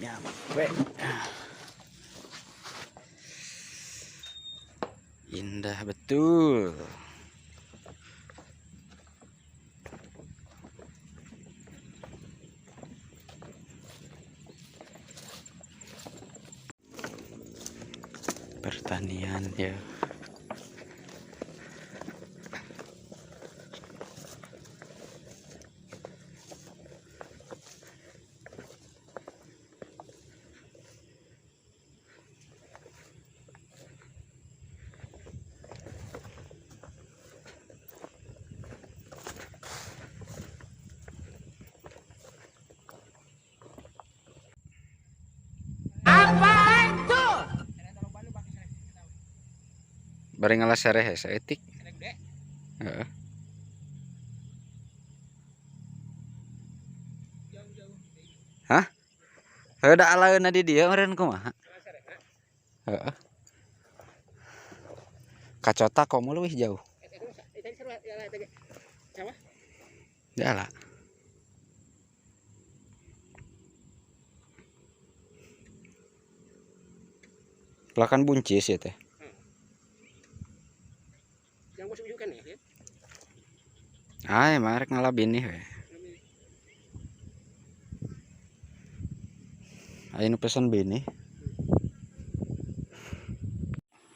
Nyampe. Indah betul. Pertanian ya. Bari ngalas sereh saeutik. Heeh. Hah? Heuh da alaeunna di dieu meureun kumaha? Heeh. Kacota komo leuwih jauh. Jala. Pelakan buncis ya teh. Ay, marek ngalabin nih we. Ayo nu pesen bini.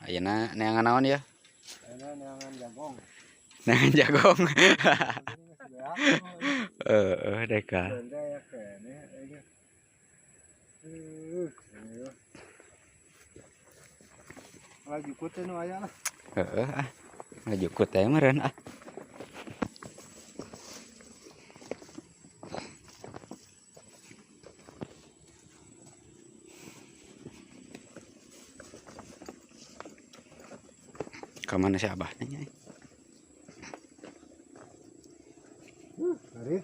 Ayeuna neangan naon ya? Ayeuna neangan jagong. Neangan jagong. Heeh, deka. Ngajukut teh nu aya lah. Heeh ah. Ngajukut teh meureun ah. Kemana si abah nanya? Mari.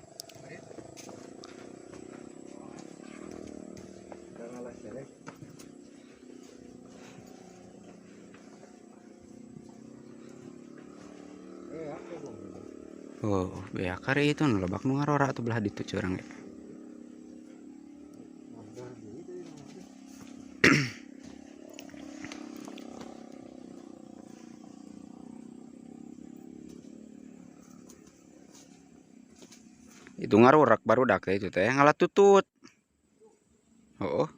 Oh, beak kari itu lebak nu ngarora atuh belah ditu curang ya. Itu ngarurak barudak teh itu teh ngalah tutut. Oh.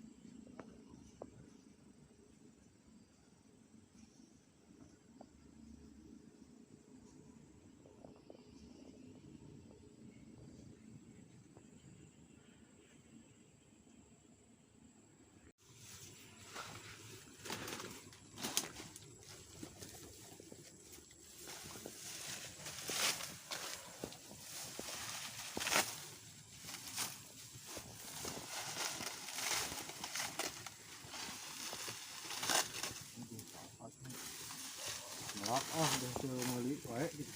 Melak ah, udah meuli wae gitu.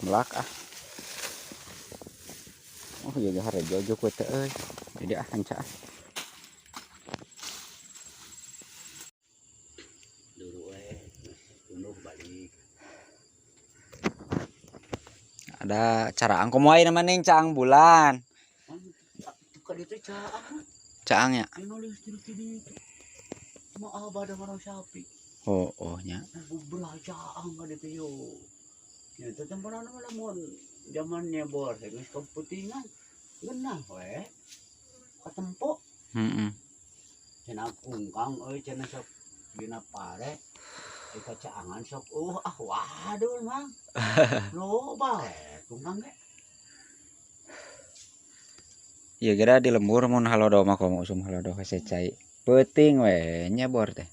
Melak ah. Oh iya harejo jukut teh euy. Jadi ah hanca ah. Dulu we tunduh balik. Ada cara angko moal nama ning caang bulan. Tukar itu caang. Caang ya? Anu listrik di itu. Ma abah da marang sapi. Oh, oh nya. Belah caang ka ditu yo. Ya teh temponan mah lamun zamannya bor geus keputingan. Geunah we. Katempo. Heeh. Cenah kungkang euy cenah sok dina pare. Ika caangan sok ah waduh mang. Loba we kungkang ge. Ya geura di lembur mun halodo mah komo usum halodo hese cai. Peuting we nya bor teh.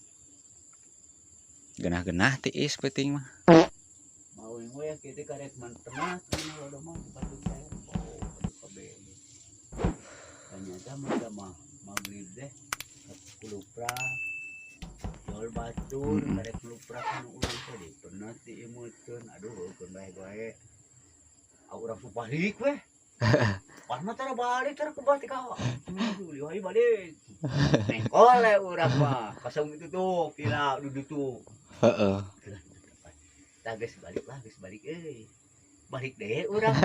Genah-genah tiis peuting mah. Mau we kitu karek mantenah mun halodo mah patut saya. Oh, kabeh. Ternyata mah mah magrib deh kulupra jual batur karek kulupra kan urang teh pernah diimuteun aduh heukeun bae bae. Aku urang balik we. Pas mah tara balik tara ke balik ka. Aduh, liwai balik. Nengkol we urang mah. Kasong itu tuh pila duduk tuh. Heeh. Tah geus balik lah, geus balik euy. Balik deh urang.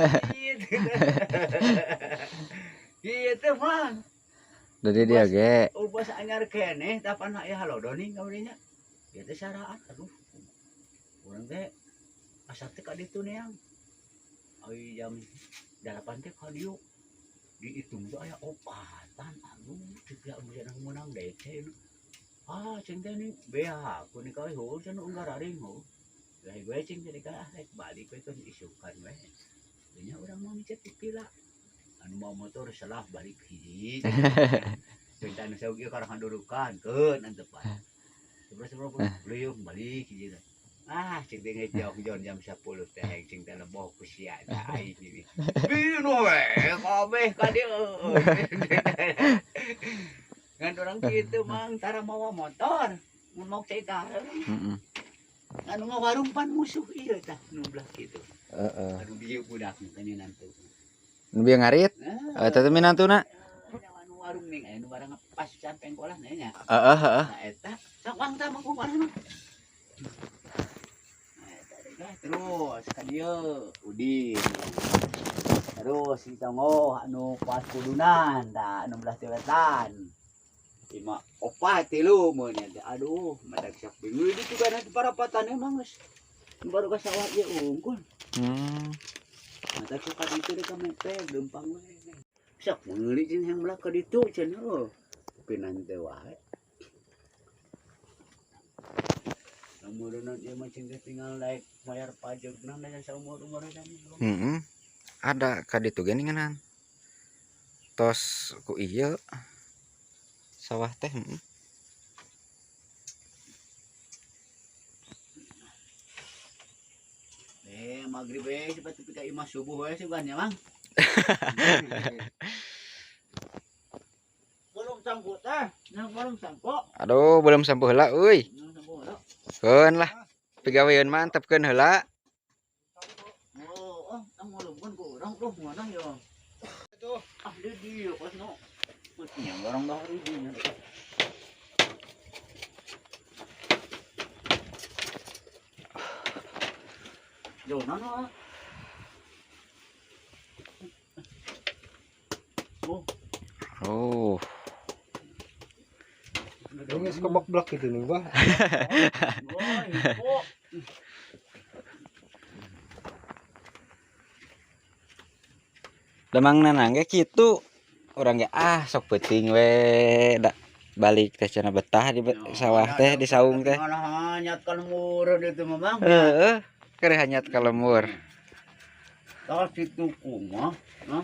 Gitu mah. Jadi dia ge. Ubas anyar keneh tapan aya halodo nih kaurinya. Ieu teh saraan aduh. Urang teh asa teh ka ditu neang. Ai jam 8 teh ka dieu. Dihitung teh aya opatan aduh cek ya meunang DC. Ah cing teh nih bea ku ni kawe heuh cenah unggararing heuh. Lah gue cing teh ka rek balik we teh isukan we. Nya urang mah micet pila. Anu mau motor salah balik hiji. Cinta anu saug ieu karang handurukan keun antepan. Sebelah leuyeung balik hiji teh. Ah cing teh ngejok jon jam 10 teh cing teh leboh ku sia teh aing ini. Binu we kabeh ka dieu. Ngan urang kitu mang tara mawa motor. Mun mau cai tah. Heeh. Anu ngawarung pan musuh ieu tah nu belah kitu. Heeh. Anu bieu budak teh nantu. Nu bieu ngarit? Nah, Eta teh minantuna. Anu warung ning anu barang pas sampe pengkolan nya. Heeh, heeh. Nah eta sok wang tah mangkung warung. Nah eta deh terus ka dieu Udin. Terus si Tongo anu pas kudunan tah anu belah wetan. Lima opat tilu mun nya teh. Aduh, madak sok bingung itu kan parapatan emang geus. Baru ka sawah ieu unggul. Matak sok ka ditu deh ka mepe leumpang we. Sok meuli jeung yang belah ka ditu cenah heuh. Pinan teh wae. Umurna ieu mah cing teh tinggal naik bayar pajakna da saumur-umur kan. Heeh. Ada ka ditu ge ninganan. Tos ku ieu sawah teh heeh. Maghrib we cepat tepi ka imah subuh we sugan nya Mang. Belum sanggup teh, nah belum sanggup. Aduh, belum sampo heula euy. Belum sanggup heula. Keun lah. Pigaweun mantepkeun heula. Oh, oh, tang ngulungkeun ku urang tuh mana ya. Tuh. Ah, di dieu pas no. Nya orang dah hari dieu. Yo, no no. Oh. Oh. Ini suka blak-blak gitu nih, Bah. Oh, Lemang nanang ge kitu. Urang ge ah sok peuting we da balik teh cenah betah di sawah teh di saung teh. Mana hanyat ka lemur itu mah, Bang. Heeh, keur hanyat ka lemur. Tah situ kumaha, nah.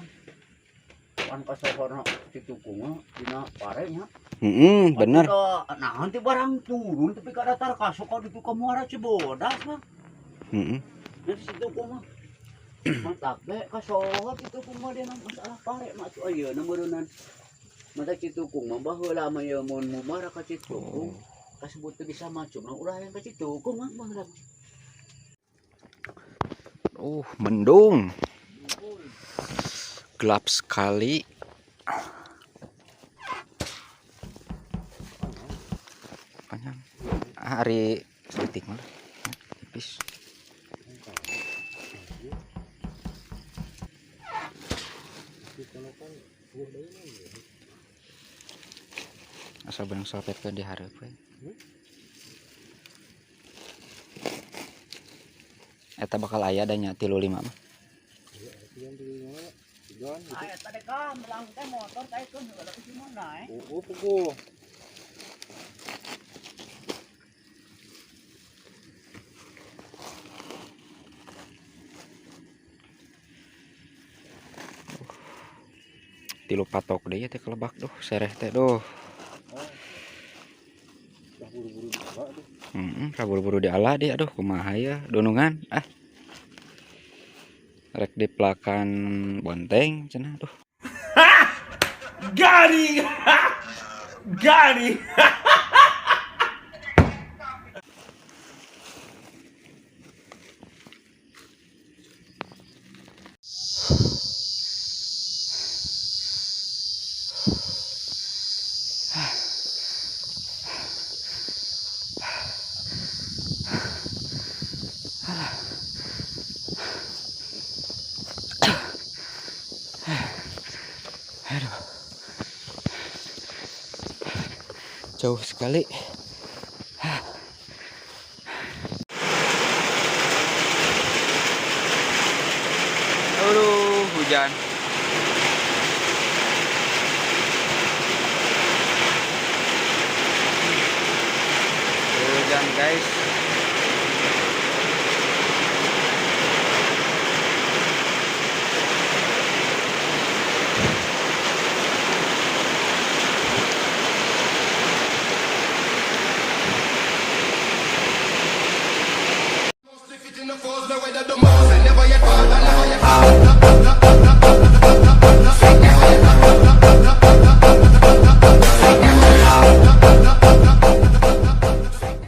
Pan kasohorna situ kumaha dina pare nya. Heeh, bener. Nah, nanti barang turun tapi ka datar kasok ka ditu ka Muara Cibodas, Bang. Heeh. Nanti situ kumaha. Mantap be kasohor situ kumaha dina masalah pare mah atuh ayeuna meureunnan. Mata Citukung mah baheula mah ieu mun mumara ka Citukung. Kasebut teu bisa macum mah ulah yang ka Citukung mah baheula. Mendung. Gelap sekali. Panjang. Ah, hari sedetik mah. Tipis. Asal benang salpet ke dihareup we. Eta bakal aya da nya 35 mah. Ah, eta deh ka melang teh motor teh keun heula ke mana eh. Oh, pugu. Tilu patok deui teh kelebak duh sereh teh duh. Dah buru-buru diala tuh. Heeh, buru-buru diala deh aduh kumaha ya dunungan ah. Rek diplakan bonteng cenah duh. Got him! Got him! Aduh. Jauh sekali. Aduh, hujan. Hujan, guys.